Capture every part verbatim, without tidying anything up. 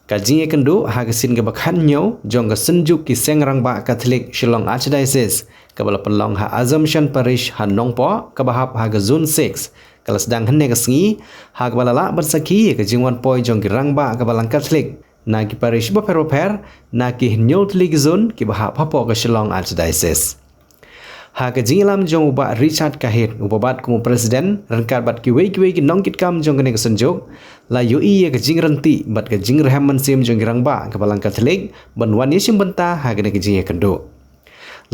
Ka jingïakynduh ha ka sien kaba khathynñiew jong ka Synjuk ki Seng Rangbah Katholik Shillong Archdiocese, kaba la pynlong ha Assumption Parish ha Nongpoh, kaba hap ha ka Zone six, ka la sdang hynne ka sngi, ha kaba la lah ban sakhi ïa ka jingwan poi jong ki rangbah ka Balang Katholik na ki parish bapher bapher, na ki hynñiew tylli ki zone kiba hap hapoh ka Shillong Archdiocese. Ha ka jingïalam jong u Bah Richard Kahit, uba bat kum u President, ryngkat bad kiwei kiwei ki nongkitkam jong kane ka synjuk, la ïohi ïa ka jingryntih bad ka jingrhem mynsiem jong ki rangbah ka Balang Katholik ban wan ïashim bynta ha kane ka jingïakynduh.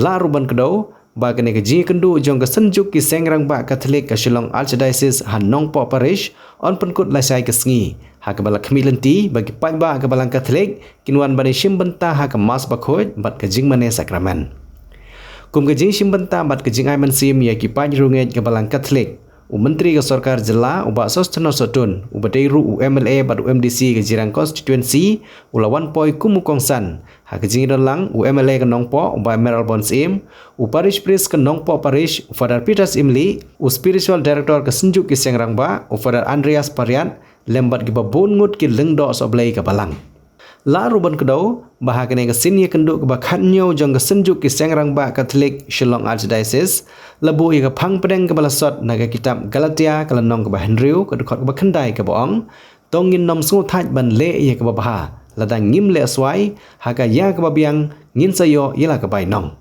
La ruh ban kdew ba kane ka jingïakynduh jong ka Synjuk ki Seng Rangbah Katholik ka Shillong Archdiocese ha Nongpoh Parish yn pynkut lashai ka sngi, ha kaba la khmih lynti ba ki paidbah ka Balang Katholik kin wan ban ïashim bynta ha ka Mass Bakhuid bad ka jingmane Sakramen. Kum ka jingshim bynta bad ka jingai mynsiem ïa ki paid riewngeit ka Balang Katholik, u Myntri ka Sorkar Jylla, u Bah Sosthenes Sohtun, uba dei ruh u M L A bad u M D C ka Jirang Constituency, u la wan poi kum u kongsan ha ka jingïadon lang u M L A ka Nongpoh, u Bah Mayralborn Syiem, u Parish Priest ka Nongpoh Parish, u Father Peter Syiemlieh, u Spiritual Director ka Synjuk ki Seng Rangbah, u Father Andreas Pariat, lem bad kiba bun ngut ki lyngdoh sohblei ka Balang. La ruh ban kdew ba ha kane ka sien ïakynduh kaba khathynñiew jong ka Synjuk ki Seng Rangbah Katholik Shillong Archdiocese la buh ïa ka phang pdeng kaba la sot na ka kitab Galatia, ka lynnong kaba hynriew, ka dkhot kaba khyndai, kaba ong: To ngin nym sngewthait ban leh ïa kaba bha. Lada ngim leh swai, ha ka ïa kaba biang ngin sa ïoh ïa la ka bainong.